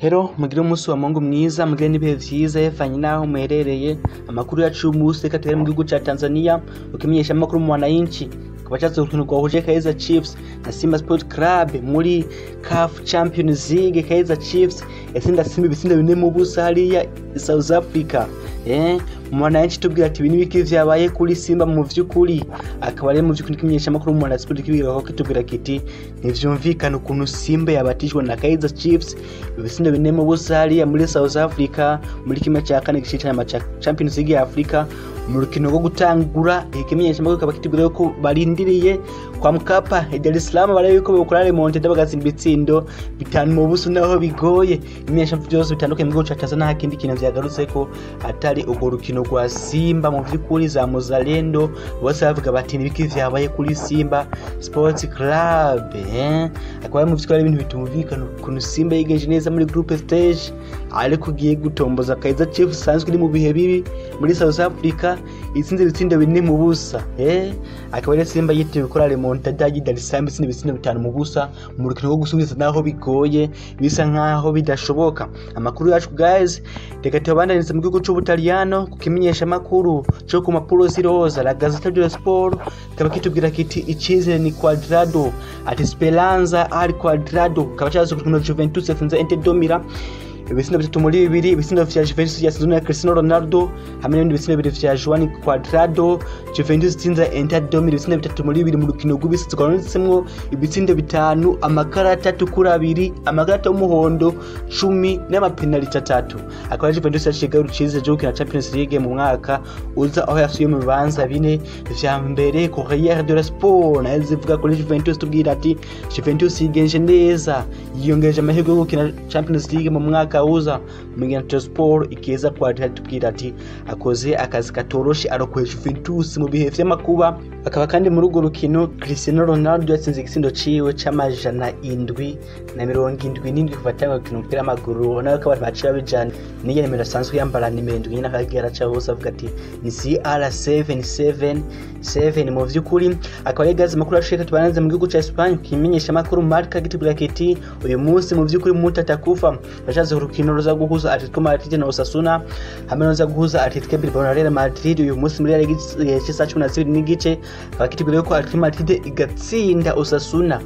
Hello, mugire umunsi wa Mungu mwiza, mugire n'ibihe vyiza bivanye n'aho muherereye. Amakuru yacu y'umunsi reka tuhere mu gihugu ca Tanzania, ukimenyesha amakuru mu Mwananchi kaba catse urukino rwahuje Kaizer Chiefs na Simba Sport Club muri CAF Champions League. Kaizer Chiefs yatsinda Simba ibitsindo 4-0 hariya South Africa. Mwananchi tubwira ati ibi nibiki vyabaye kuri Simba mu vy'ukuri, akaba ari mu vy'ukuri kimenyesha amakuru mu Mwananchi Sport kibwira ko kitubwira kiti ntivyumvikana ukuntu Simba yabatijwe na Kaizer Chiefs ibitsindo 4-0 hariya muri South Africa muri kimwe ca kane gice ca Champions League ya Africa mu rukino rwo gutangura. Ikimenyesha amakuru kaba kitubwira ko barindiriye kwa Mkapa Dar es Salaam barabe yuko bokora remontada bagatsinda ibitsindo 5-0 naho bigoye. Ibimenyesha vyose bitandukanye mu gihugu ca Tanzania nta kindi kintu vyagarutseko atari urwo rukino rwa Simba mu vy'ukuri. Za Muzalendo bose bavuga bati nibiki vyabaye kuri Simba Sports Club, Akaba mu vy'ukuri ari ibintu bitumvikana ukuntu Simba yigenje neza muri group stage ariko ugiye gutomboza Kaizer Chiefs sanzwe iri mu bihe bibi muri South Africa itsinze ibitsindo 4-0. Akaba ari Simba yitewe gukora remontada y'i Dar es Salaam itsinda ibitsindo 5-0 mu rukino rwo gusubiza naho bigoye bisa nkaho bidashoboka. Amakuru yacu guys reka tubandanirize mu gihugu c'Ubutaliyano ku kimenyesha makuru co ku mpapuro z'iroza La Gazzetta dello Sport kaba kitubwira kiti icizere ni Cuadrado, ati Speranza al Cuadrado. Kaba caza ku rukino Juventus yatsinze Inter de Milan ibitsindo 3-2, ibitsindo vya Juventus yatsinzwe na Cristiano Ronaldo hamwe n'ibindi bitsindo 2 vya Juan Cuadrado. Juventus itsinze Inter de Milan ibitsindo 3-2 mu rukino rw'ibisizo rwanditsemwo ibitsindo 5, amakarata atukura 2, amakarata y'umuhondo 10 n'amapenaliti 3. Akaba Juventus yaciye igarura icizere co gukina Champions League mu mwaka uza aho yasubiye mu bibanza 4 vya mbere. Corriere dello Sport nayo zivuga kuri Juventus tubwira ati Juventus yigenje neza, yiyongereje amahirwe yo gukina Champions League mu mwaka uza. Mugina Sport ikeza Cuadrado tubwira ati akoze akazi katoroshe arokoye Juventus mu bihe vy'amakuba. Akaba kandi muri urwo rukino Cristiano Ronaldo yatsinze igitsindo ciwe c'777 kuva atangura gukina umupira w'amaguru, nawe ko abantu baciye babijana n'iyo nimero asanzwe yambara nimero 7 nyene akagiye araca hose avuga ati ni CR777 mu vy'ukuri. Akaba ari gazi makuru ashika tubanze mu gihugu ca Espagne kimenyesha makuru Marca kitubwira kiti uyu munsi mu vy'ukuri mutatakufa bashaze urukino ruza guhuza Atletico Madrid na Osasuna hamwe n'uza guhuza Atletico Bilbao na Real Madrid uyu munsi muri Liga y'isa 12:30. Bakitubwira ko Atletico Madrid igatsinda Osasuna,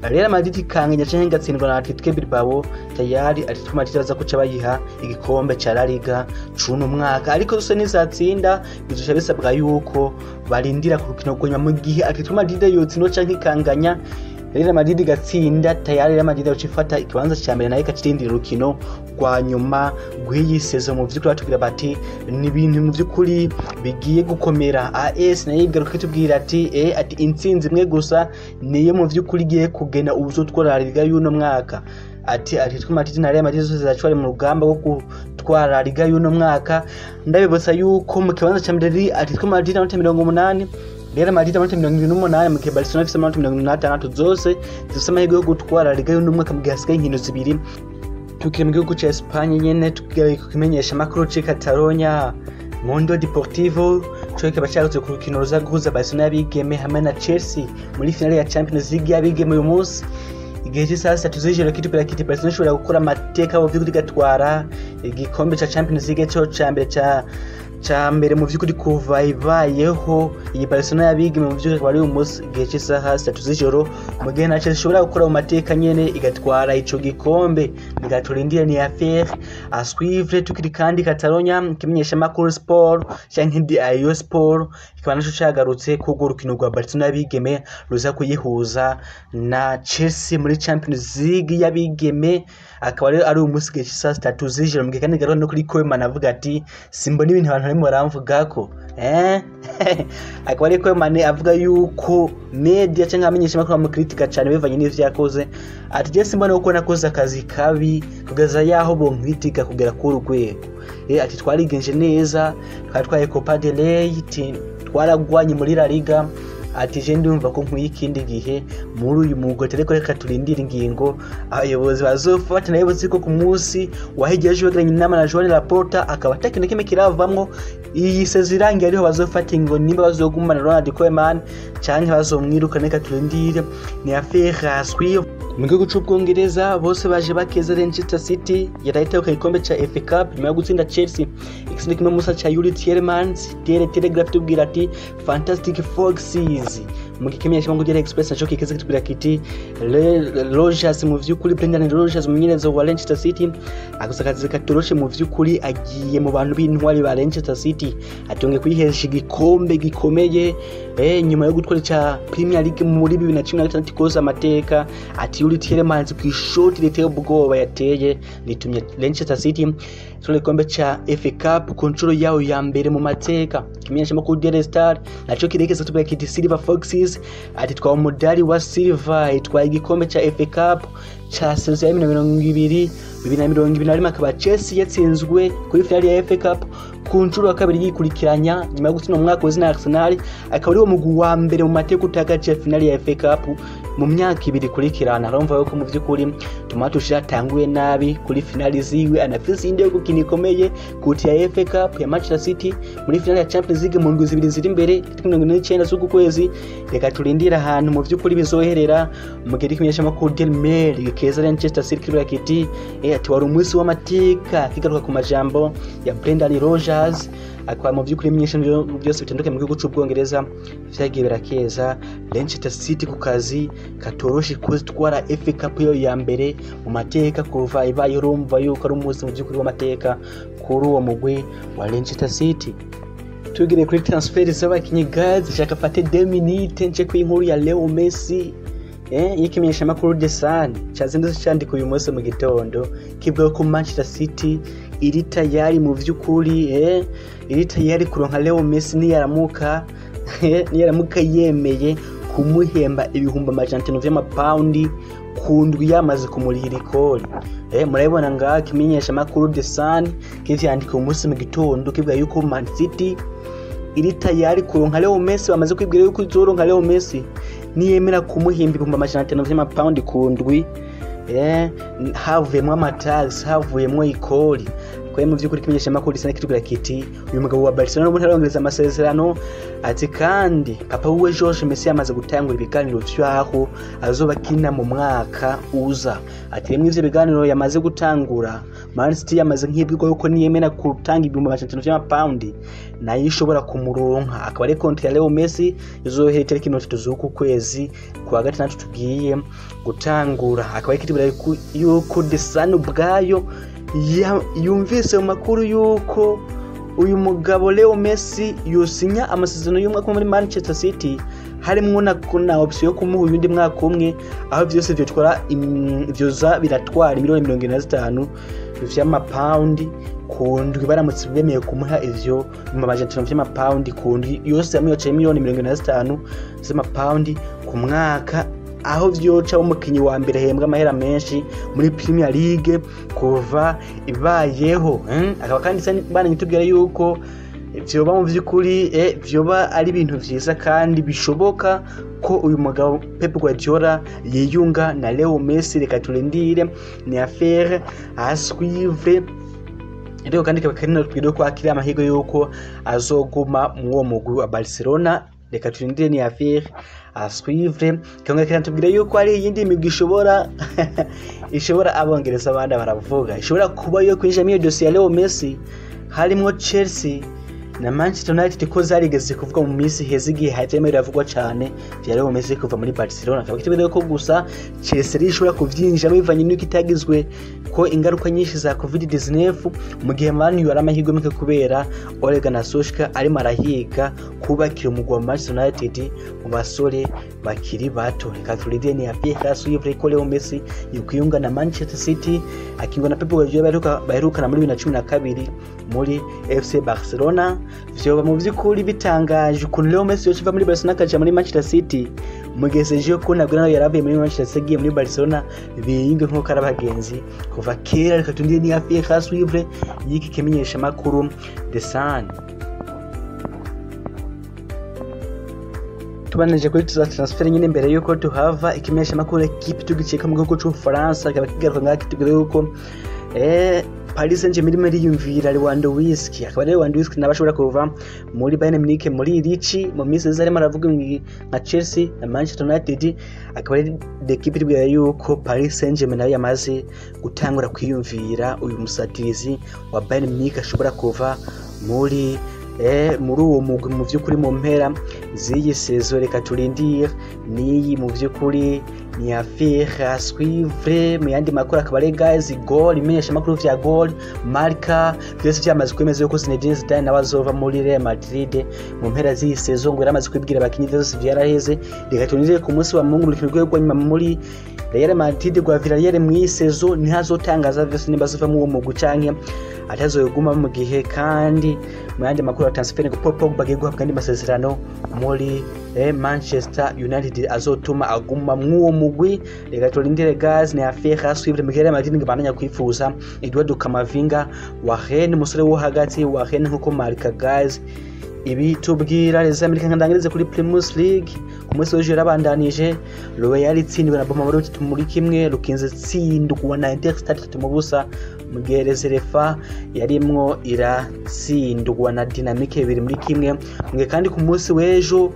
Real Madrid ikanganya canke igatsindwa na Atletico Bilbao, tayari Atletico Madrid baza kuca bayiha igikombe ca La Liga c'uno mwaka. Ariko zose nizatsinda bizoca bisabwa yuko barindira ku rukino rwa nyuma mu gihe Atletico Madrid yotsindwa canke ikanganya Real Madrid igatsinda, tayari Real Madrid yoca ifata ikibanza ca mbere nayo ikacirindira urukino rwa nyuma rw'iyi sezo. Mu vy'ukuri batubwira bati ni ibintu mu vy'ukuri bigiye gukomera. AS nayo igaruka itubwira ati ati intsinzi imwe gusa niyo mu vy'ukuri igiye kugena ubuzotwara La Liga y'uno mwaka. Ati Atletico Madrid na Real Madrid zose ziracari mu rugamba rwo gutwara La Liga y'uno mwaka. Ndabibutsa yuko mu kibanza ca mbere Atletico Madrid amanota 80, Real Madrid amanota 78, mu gihe Barcelona ifise amanota 76, zose zifise amahirwe yo gutwara La Liga y'uno mwaka mu gihe hasigaye inkino 2. Tukiri mu gihugu ca Espagne nyene tugiye kukimenyesha amakuru ci Catalonia Mundo Deportivo co kikaba cagarutse ku rukino ruza guhuza Barcelona y'abigeme hamwe na Chelsea muri finale ya Champions League y'abigeme uyu munsi igihe cy'isaha 3 z'ijoro. Kitubwira kiti Barcelona ishobora gukora amateka mu vy'ukuri igatwara igikombe ca Champions League co ca mbere ca mbere mu vy'ukuri kuva ibayeho iyi Barcelona y'abigeme mu vy'ukuri. Akaba ari uyu munsi igihe cy'isaha 3 z'ijoro mu gihe na Chelsea ishobora gukora mu mateka nyene igatwara ico gikombe. Bigaturindire, ni affaire à suivre. Tukiri kandi Catalonia, kimenyesha makuru Sport canke Diario Sport kikaba naco cagarutse ku rukino rwa Barcelona y'abigeme ruza kuyihuza na Chelsea muri Champions League y'abigeme, akaba ari uyu munsi igihe cy'isaha 3 z'ijoro. Mu gihe kandi garuka no kuri Koeman avuga ati simbona ibintu abantu barimo baramvugako, Akaba ari Koeman avuga yuko media canke abamenyesha makuru bamukritika cane bivanye n'ivyo yakoze, ati je simbona uko nakoze akazi kabi kugeza yaho bonkritika kugera kuri urwego. Ati twarigenje neza, twatwaye Copa del Rey, twaragwanye muri La Liga, ati je ndumva ko nkwiye ikindi gihe muri uyu mwuga, ariko reka turindire ingingo abayobozi bazofata. Nayo ko ku munsi wahegeje bagiranye inama na Joan Laporta akaba atakintu kimwe kiravamwo. Iyi sezo irangiye ariho bazofata ingingo nimba bazogumana Ronald Koeman canke bazomwirukana. Reka turindire, ni affaire à suivre. Mu gihugu c'Ubwongereza bose baje bakeza Leicester City yarahitaho igikombe ca FA Cup nyuma yo gutsinda Chelsea igitsindo kimwe musa ca Yuri Tielemans. Daily Telegraph tubwira ati Fantastic Foxes. Mu gikimenyesha ngo Daily Express naco kikeze kitubwira kiti Rodgers, mu vy'ukuri Brendan Rodgers umumenyereza wa Leicester City akoze akazi katoroshe, mu vy'ukuri agiye mu bantu b'intwari ba Leicester City, atonge kwihesha igikombe gikomeye nyuma yo gutwara ca Premier League muri 2016 koza amateka. Ati Yuri Tielemans ku ishoti riteye ubwoba yateye ritumye Leicester City itwara igikombe ca FA Cup ku nshuro yayo ya mbere mu mateka. Ikimenyesha makuru Daily Star naco kirekeza kitubwira kiti Silver Foxes, ati twawe umudari wa silver, itwaye igikombe ca FA Cup ca saison ya 2020 2021, akaba Chelsea yatsinzwe kuri finale ya FA Cup ku nshuro ya kabiri yikurikiranya nyuma yo gutsinda umwaka w'izina Arsenal, akaba ari wo mugwi wa mbere mu mateka utakaje finale ya FA Cup mu myaka ibiri ikurikirana. Urumva yuko mu vy'ukuri Thomas Tuchel atanguye nabi kuri finale ziwe, anafise indi yo gukina ikomeye kuti ya FA Cup ya Manchester City muri finale ya Champions League mu ndwi zibiri ziri imbere, 49 z'uku kwezi. Reka turindire ahantu mu vy'ukuri bizoherera. Mu gihe ikimenyesha makuru Daily Mail keza Leicester City kibura kiti ati wari umunsi w'amateka, kigaruka ku majambo ya Brendan Rodgers. Akaba mu vy'ukuri imenyesha byose bitandukanye mu gihugu c'Ubwongereza vyagiye birakeza Leicester City ku kazi katoroshe kuzitwara FA Cup yo ya mbere mu mateka kuva ibaye. Urumva yuko ari umunsi mu vy'ukuri w'amateka kuri uwo mugwi wa Leicester City. Tugire kuri transfer z'abakinyi guys, shaka fate 2 minutes nce ku inkuru ya Leo Messi y'ikimenyesha makuru The Sun cazindutse candika uyu munsi mu gitondo, kivuga ko Manchester City iri tayari mu vy'ukuri iri tayari kuronka Leo Messi niyaramuka yemeye kumuhemba 500,000 vy'amapaundi ku ndwi yamaze kumurihira ikori. Murabibona ngaha kimenyesha makuru The Sun kivyandika uyu munsi mu gitondo, kivuga yuko Man City iri tayari kuronka Leo Messi, bamaze kwibwira yuko izoronka Leo Messi niyemera kumuhimba 500,000 vy'amapaundi ku ndwi, havuyemwo amatax, havuyemwo ikori. Kwa mu vy'ukuri kimenyesha makuru isa kitubwira kiti uyu mugabo wa Barcelona ubu ntarongereza amasezerano, ati kandi papa wiwe George Messi yamaze gutangura ibiganiro vyaho azoba akina mu mwaka uza. Ati rimwe ivyo biganiro yamaze gutangura, Man City yamaze nk'ibwirwa yuko niyemera gutanga 500,000 vy'amapaundi nayo ishobora kumuronka. Akaba ari konti ya Leo Messi izohera itariki 30 z'uku kwezi kwa gatandatu tugiye gutangura. Akaba ari kitubwira yuko The Sun ubwayo yumvise mu makuru yuko uyu mugabo Leo Messi yosinya amasezerano y'umwaka muri Manchester City, harimwo na option yo kumuha uyundi mwaka umwe, aho vyose vyotwara vyoza biratwara miliyoni 75 vy'amapaundi ku ndwi, baramutse bemeye kumuha ivyo 500,000 vy'amapaundi ku ndwi yose hamwe yoca miliyoni 75 z'amapaundi ku mwaka, aho vyoca umukinyi wa mbere hembwa amahera menshi muri Premier League kuva ibayeho. Akaba kandi bana nyitubwira yuko vyoba mu vy'ukuri vyoba ari ibintu vyiza kandi bishoboka ko uyu mugabo Pep Guardiola yiyunga na Leo Messi. Reka turindire, ni affaire à suivre. Rero kandi kaba twiriwe ko akiri amahirwe yuko azoguma mu uwo mugwi wa Barcelona. Reka turindire, ni affaire à suivre. Kongera kiratubwira yuko ari iyindi migwi ishobora abongereza abandi baravuga ishobora kuba yo kwinjira muri iyo dosiye ya Leo Messi, harimwo Chelsea na Manchester United, ko zarigeze kuvuga mu minsi iheze igihe hatemeye biravugwa cane vya Leo Messi kuva muri Barcelona. Akaba kitubwira ko gusa Chelsea ishobora kuvyinjiramo bivanye n'uko itagizwe ko ingaruka nyinshi za COVID-19, mu gihe Man U ari amahirwe make kubera Ole Gunnar Solskjaer arimo arahiga kubakira umugwi wa Manchester United mu basore bakiri bato. Reka turindire, ni affaire à suivre ko Leo Messi yokwiyunga na Manchester City akingwa na Pep Guardiola baherukana muri 2012 muri FC Barcelona. Vyoba mu vy'ukuri bitangaje ukuntu Leo Messi yoca muri Barcelona akaja muri Manchester City, mu gihe Sergio Kun Aguero nawe yaravuye muri Manchester City agiye muri Barcelona, biyunge nk'uko ari abagenzi kuva kera. Reka turindire, ni affaire à suivre y'iki kimenyesha makuru The Sun. Tubanije kuri tuza transfer nyine mbere yuko tuhava, ikimenyesha makuru Equipe tugicika mu gihugu c'Ubufaransa kikaba kigaruka ngaha kitubwira yuko Paris Saint-Germain irimo iriyumvira Lewandowski, akaba rero Lewandowski nawe ashobora kuva muri Bayern Munich muri irici mu minsi iza, arimo aravuga nka Chelsea na Manchester United. Akaba ari L'Equipe itubwira yuko Paris Saint-Germain nayo yamaze gutangura kwiyumvira uyu musatirizi wa Bayern Munich ashobora kuva muri uwo mugwi mu vy'ukuri mu mpera z'iyi saison. Reka turindire, n'iyi mu vy'ukuri ni affaire à suivre. Mu yandi makuru akaba ari guys Goal, imenyesha makuru vya Goal, Marca, vyose vyamaze kwemeza yuko Zinedine Zidane nawe azova muri Real Madrid mu mpera z'iyi saison, ngo yaramaze kwibwira abakinyi, vyose vyaraheze. Reka turindire ku munsi wa Mungu mu rukino rwo nyuma muri Real Madrid rwa Villarreal mw'iyi saison, ntihazotangaza vyose nimba azova mu uwo mugwi canke atazoyoguma. Mu gihe kandi mu yandi makuru ya transfer, ngo Paul Pogba agiye guhabwa andi masezerano muri Manchester United azotuma aguma mw'uwo mugwi. Reka turindire guys, ni affaire à suivre. Mu gihe Real Madrid ngo ibandanya kwifuza Eduardo Camavinga wa Rennes, umusore wo hagati wa Rennes, nkuko Marca guys ibi tubwira. Les Amerika, ndangirize kuri Primus League. Ku munsi w'ejo yarabandanije, Royal itsindwa na Boma muri 3-1, Rukinzo itsindwa na Interstar 3-0, mu gihe Reserefa yarimwo iratsindwa na Dynamique 2-1. Mu gihe kandi ku munsi w'ejo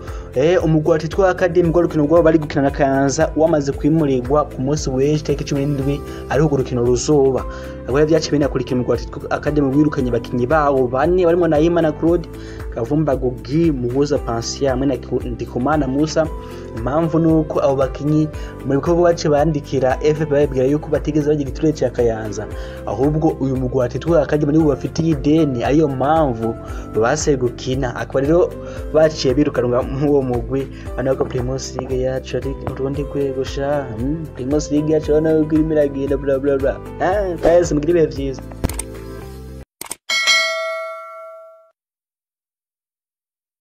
umugwi wa Titwa Academy rwa rukino rwabo bari gukina na Kayanza wamaze kwimurirwa ku munsi w'ejo tariki 17, ariho urwo rukino ruzoba. Abo vyaciye binakurikira umugwi wa Titwa Academy wirukanye abakinyi bawo bane barimo Nahimana Claude, Kavumba Gugi, Muhuza Pansia hamwe na Ndikumana Musa. Impamvu nuko abo bakinyi mu bikorwa bace bandikira FF bababwira yuko batigeze bagira igiturire cya Kayanza, ahubwo uyu mugwi wa Titwa Academy nibo bafitiye ideni, ariyo mpamvu base gukina. Akaba rero baciye birukanwa mw'uwo mugwi. Hano ko Primus League yacu ari urundi rwego sha. Primus League yacu urabona yuko irimo iragenda bla bla bla. Guys, mugire ibihe vyiza.